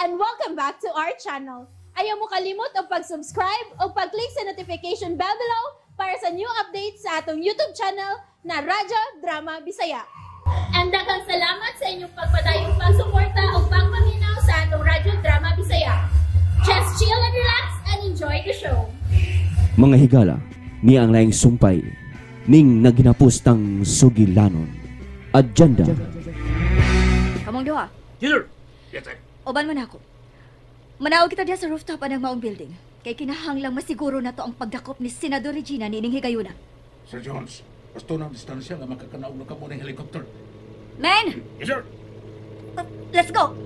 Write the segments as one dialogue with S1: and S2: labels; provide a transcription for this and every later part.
S1: And welcome back to our channel. Ayaw mo kalimot og pag-subscribe o pag-click sa notification bell below para sa new updates sa atong YouTube channel na Radyo Drama Bisaya. And daghang salamat sa inyong pagpadayong pagsuporta o pagpaminaw sa atong Radyo Drama Bisaya. Just chill and relax and enjoy the show.
S2: Mga higala, niya ang laing sumpay, ning naginapos tang sugilanon. Agenda.
S3: Kamong duha.
S4: Yes, sir. Yes, sir.
S3: Uban man ako. Manaog kita diya sa rooftop anang maong building. Kay kinahanglang masiguro na to ang pagdakop ni Senador Regina niining higayuna.
S4: Sir Jones, basto na ang distansya nga makakanaog na kamo ng helicopter.
S3: Men!
S4: Yes, sir.
S3: Let's go!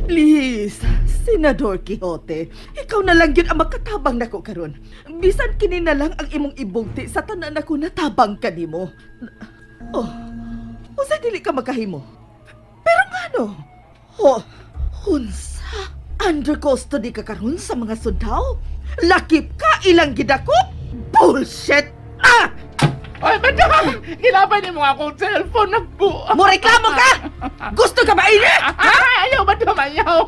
S5: Please, Senador Quixote, ikaw na lang yun ang makatabang nako karon. Bisan kini na lang ang imong ibugti sa tanan nako natabang kanimo. Oh, usa dili ka makahimo. Pero ngano? Oh, unsa? Under custody ka karon sa mga sundao? Lakip ka ilang gidakop? Bullshit! Ah!
S4: Ay, madam! Gilabay ni mo akong cellphone. Nagbuang.
S5: Mo reklamo ka? Gusto ka ba ini?
S4: Ay, ayaw, madam, ayaw.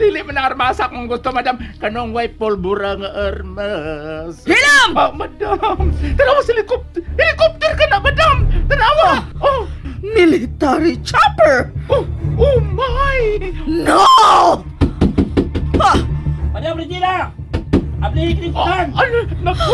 S4: Dili man ang armasa kung gusto, madam. Kanong way pulbura nga armas.
S5: Hilam!
S4: Oh, madam. Tanawa sa helicopter. Helicopter ka na, madam. Tanawa. Oh,
S5: Military chopper!
S4: oh, oh my!
S5: No! Ah!
S6: Madam Regina! Abli
S4: Oh,
S6: Clifton!
S4: ano? Naku!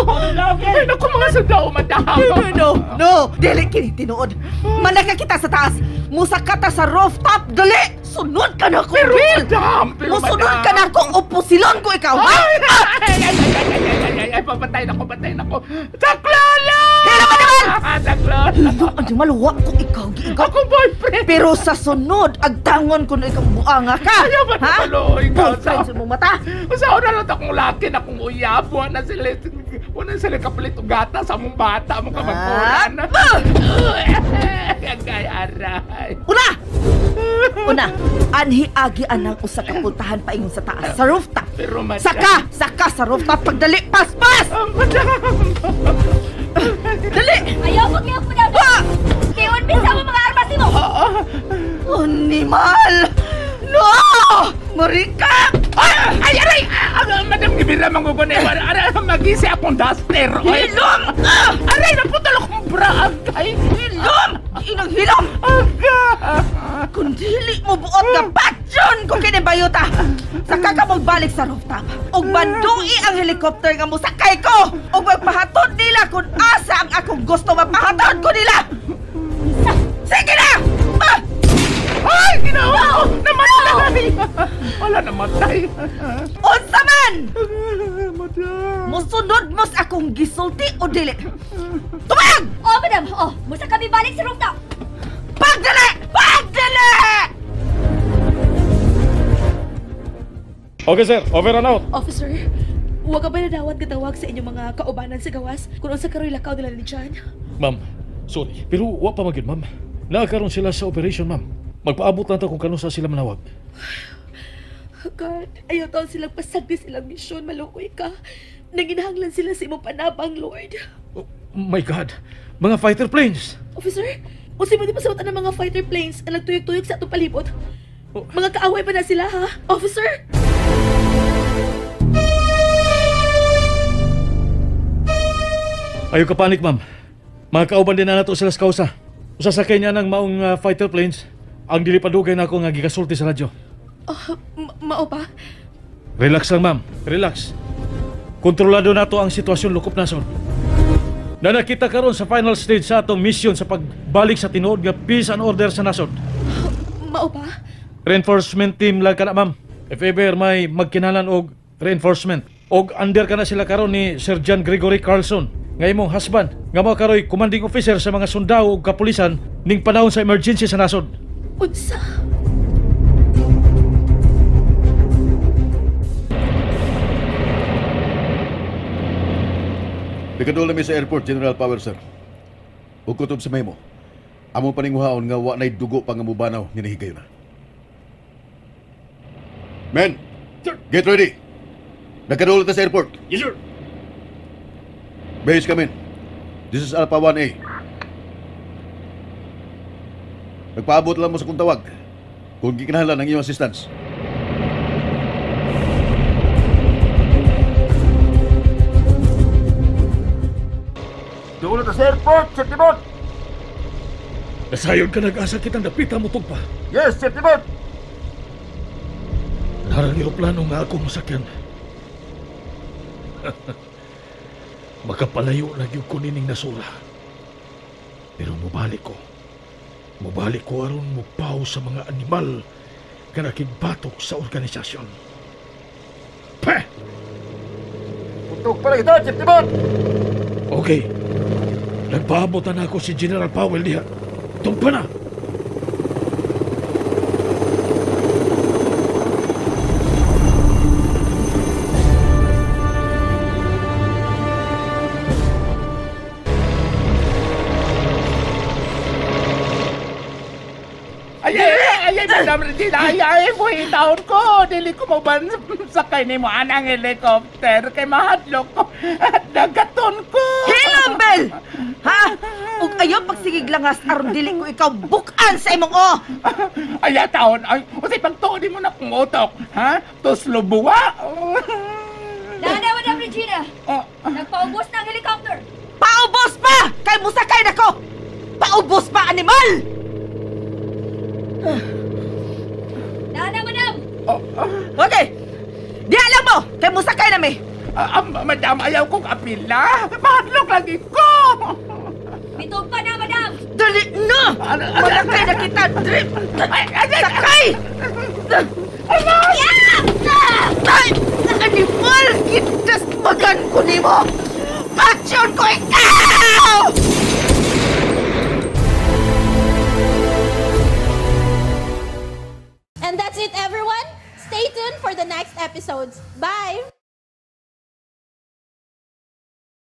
S4: Ay, naku, mga sundao, madam.
S5: No, no, no, no! Dili kini tinuod. Malaka kita sa taas. Musaka ta sa rooftop. Dali! Sunod ka na ko,
S4: Pero,
S5: Bill!
S4: madam, pero,
S5: Musunod
S4: madam.
S5: ka na ko, upusilon ko ikaw, ha?
S4: Ay, ay, ay, ay, ay, ay, ay, ay, ay, papatay na ko, patay na ko. Saklolo!
S5: Hila ka naman!
S4: Saklolo!
S5: Hello, ang maluwa ko ikaw, giikaw.
S4: Ako boyfriend!
S5: Pero sa sunod, agtangon ko na ikaw buanga ka.
S4: Ayaw ba
S5: Ha?
S4: na ikaw
S5: Boyfriend sa mong mata.
S4: Sa una lang akong laki na akong uyab, wala sila, wala sila kapalit og gata sa among bata, among kamagkuran.
S5: Ah!
S4: Agay, aray.
S5: Una! Una, anhi agi anang usa ka pultahan paingon sa taas, sa rooftop.
S4: Pero madam.
S5: Saka, saka sa rooftop pagdali, paspas!
S4: Ah, madam!
S5: Dali!
S3: Ayaw paglihok mo daw!
S5: Ah!
S3: Tiyon, bisa mo mga armas nimo!
S5: Animal! No! Marika!
S4: Ay, ay, aray! Ah, ah, madam, gibira mangugunay. Aray, magisi akong duster. Ay,
S5: Hilom! Ah!
S4: Aray, naputol akong bra. Agay!
S5: Hilom! Inang hilom!
S4: Agay!
S5: Kung dili mo buot nga batyon kung kini bayuta! Saka ka magbalik sa rooftop. Ug bandui ang helicopter nga mosakay ko! Ug magpahatod nila kung asa ang akong gusto magpahatod ko nila! Sige na! Ah!
S4: Ay, ginawa ko! Namatay! Wala, namatay.
S5: Unsa man!
S4: Madam.
S5: Musunod mo sa akong gisulti o dili? Tumag!
S3: Oh, madam! Oh, musa kami balik sa rooftop!
S5: Pagdali! Pagdali!
S7: Okay sir, over and out.
S8: Officer, huwag ka ba nadawat katawag sa inyong mga kaubanan sa gawas kung unsa karoy lakaw nila ni John?
S7: Ma'am, sorry. Pero wa pa magyud, ma'am. Naakaroon sila sa operation, ma'am. Magpaabot lang ta kung kanusa sila manawag.
S8: God, ayaw taon silang pasagdi silang misyon, malukoy ka. Nanginahanglan sila sa imong panabang, Lord.
S7: Oh, my God, mga fighter planes.
S8: Officer, unsa mo di pasabot ang mga fighter planes ang nagtuyok-tuyok sa atong palibot?
S7: Oh.
S8: Mga kaaway pa na sila, ha? Officer?
S7: Ayaw ka panik, ma'am. Mga kauban din na nato sila sa kausa. Usa sa kanya ng maong fighter planes, ang dili padugay na ako nga gigasulti sa radyo.
S8: Oh, mao ba?
S7: Relax lang, ma'am. Relax. Kontrolado nato ang sitwasyon lukop nason. Na nakita karon sa final stage sa atong mission sa pagbalik sa tinuod nga peace and order sa nasod.
S8: Mao ba?
S7: Reinforcement team lang kana, ma'am. If ever may magkinalan og reinforcement og under kana sila karon ni Sir John Gregory Carlson nga imong husband nga mao karoy commanding officer sa mga sundao ug kapulisan ning panahon sa emergency sa nasod.
S8: Unsa?
S9: Nagkadula mi sa airport, General Power, sir. Ug kutob sa memo. Among paninguhaon nga wa na'y dugo pa nga mubanaw ni nahigayon na. Men,
S4: Sir.
S9: Get ready. Nagkadula ta sa airport.
S4: Yes, sir.
S9: Base come in. This is Alpha 1A. Nagpaabot lang mo sa kong tawag. Kung gikinahanglan ang iyong assistance.
S4: Dulo ta sa airport, Sir Timot!
S7: Nasayon ka nag-asa kitang dapita mo tugpa.
S4: Yes, Sir Timot!
S7: Narang eroplano nga akong masakyan. Makapalayo na gyud ko nining nasura. Pero mubalik ko. Mubalik ko aron mupaw sa mga animal kanakigbatok sa organisasyon. Peh!
S4: Putok pa kita, Chief Timot!
S7: Okay. Nagpaabot na ako si General Powell diha. Tumpa na!
S4: Ay, ay, ay, Madam Regina, ay, ay, buhi taon ko. Dili ko mo ban sakay ni mo anang helicopter kay mahadlok ko at dagaton ko.
S5: Hilom, Bel! Ha? Ug ayaw pagsigig langas aron dili ko ikaw bukan sa imong o.
S4: Ay, taon, ay, usay pagtuo di mo na kong utok, ha? Tuslo buwa.
S3: Dana, Madam Regina!
S4: Oh.
S3: Nagpaubos na ang helicopter!
S5: Paubos pa! Kay musakay nako! Paubos pa, animal!
S3: Dana, Madam!
S4: Oh, oh.
S5: Okay. Diha lang mo! Kay musakay na mi!
S4: Madam, ayaw kong apila. Mahadlok lagi ko.
S3: Bitog pa na, Madam!
S5: Dali na! Malakay na kita! Drip! Sakay! Ay! Animal! Gitas magan ko nimo! Aksyon ko ikaw!
S1: And that's it, everyone. Stay tuned for the next episodes. Bye!